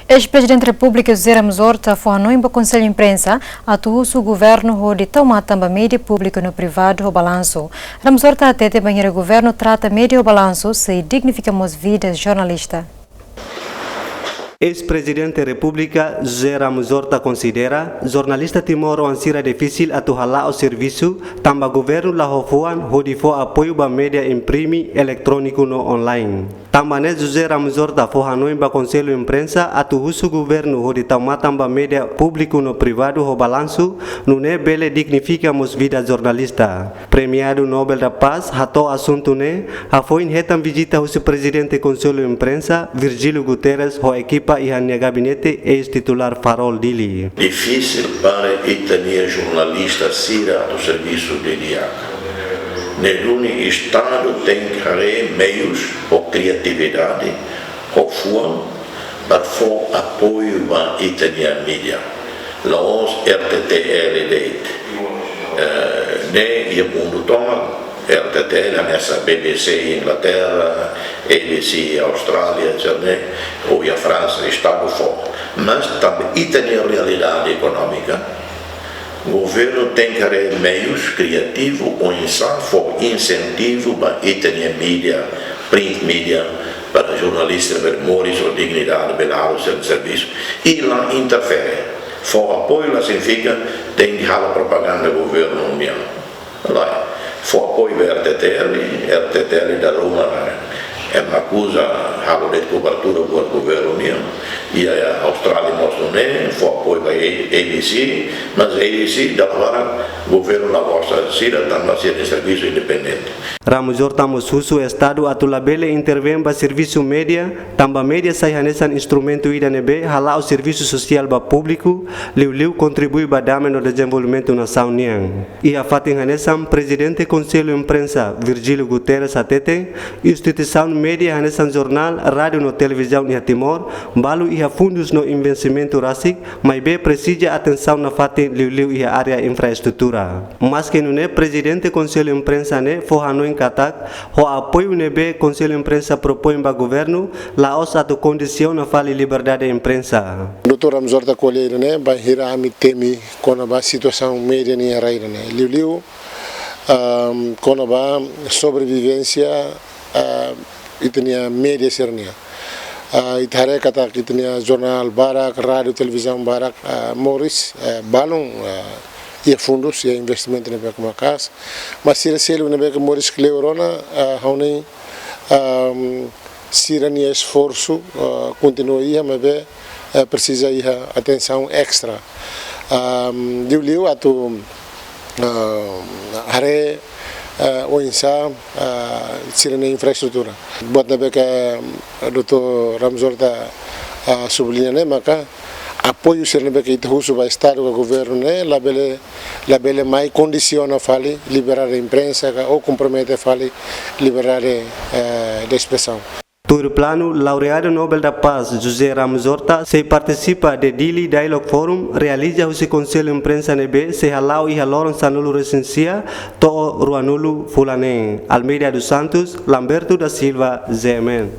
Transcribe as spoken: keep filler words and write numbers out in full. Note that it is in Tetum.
Eis-Prezidente Repúblika José Ramos Horta fó hanoin ba Konsellu Imprensa atu husu governu hodi tau matan ba média públiku no privadu ho balansu. Ramos Horta hatete bainhira governu trata média ho balansu sei dignifika mós vida jornalista. Eis-Prezidente Repúblika José Ramos Horta konsidera jornalista timoroan sira difisil atu hala'o servisu tanba governu la ho fuan hodi fó apoiu ba média imprime, eletróniku no online. Tanba ne'e José Ramos Horta fó hanoin ba Konsellu Imprensa atu husu governu hodi tau matan ba média públiku no privadu ho balansu, nune'e bele dignifika mós vida jornalista. Premiadu Nobel da Paz hato'o asuntu ne'e hafoin hetan vizita husi Prezidente Konsellu Imprensa, Virgílio Guterres, ho ekipa iha nia gabinete eis-titulár Farol Dili. Difisil para ita-nia jornalista sira atu servisu didi'ak. Ne'e duni Estadu tenke haree meius ho kriatividade, ho fuan, para fó apoiu ba ita-nia média. La'ós R T T L de'it. Eh, ne'e iha mundu tomak, R T T L hanesan B B C Inglaterra, A B C Austrália, etcétera, ne'e, ou iha Fransa, Estadu fó. Mas tanba ita-nia realidade ekonómika, governu tenke haree meius kriativu oinsá fó insentivu ba ita-nia média, print media, para jornalista bele moris ho dignidade, bele halo sira-nia servisu. I la interfere. Fó apoiu la signifika tenke halo propaganda governu nian. Lae, fó apoiu ba R T T L, R T T L dala ruma, eh, ema akuza halo de'it kobertura buat governu nian. Iha Austrália mós nune'e, fó apoiu ba A B C, mas A B C dala barak governu la gosta sira tanba sira-nia servisu independente. Ramos Horta mós husu Estadu atu labele intervein ba servisu média, tanba média sai hanesan instrumentu ida ne'ebé hala'o servisu sosiál ba públiku, liuliu kontribui ba dame no dezenvolvimentu nasaun nian. Iha fatin hanesan, Prezidente Konsellu Imprensa, Virgílio Guterres hatete, instituisaun média hanesan jornál, rádiu no televizaun iha Timor, balu iha fundus no investimentu rasik, maibé presiza atensaun nafatin liuliu iha área infraestrutura. Maske nune'e, Prezidente Konsellu Imprensa ne'e fó hanoin katak, ho apoiu ne'ebé Konsellu Imprensa propoin ba governu, la'ós atu kondisiona fali liberdade imprensa. Doutór Ramos Horta ko'alia ida-ne'e bainhira ami temi kona-ba situasaun média nian iha rai ida-ne'e. Liuliu, ahm, kona-ba sobrevivénsia, ah, ita-nia média sira-nian. Ah, ita haree katak ita-nia jornál barak, rádiu, televizaun barak, ah, moris, ah, balun, ah, iha fundus, iha investimentu ne'ebé ke maka'as. Mas sira seluk ne'ebé ke moris kleur ona, ah, ha'u hanoin, ahm, sira-nia esforsu, ah, kontinua iha, maibé, eh, presiza iha atensaun extra. Ahm, liuliu atu, ah, haree, ah, oinsá, ah, sira-nia infraestrutura. Buat ne'ebé ke, ah, doutór Ramos Horta, ah, subliña ne'e maka apoiu sira ne'ebé ke ita husu ba Estadu ka governu ne'e labele, labele mai kondisiona fali liberdade imprensa ka ou kompromete fali liberdade, eh, de espresaun. Tuir planu, laureadu Nobel da Paz José Ramos Horta sei partisipa The Dili Dialogue Forum, realiza husi Konsellu Imprensa ne'ebé sei hala'o iha loron sanulu-resin-sia to'o ruanulu fulan neen. Almeida dos Santos, Lamberto da Silva, G M N.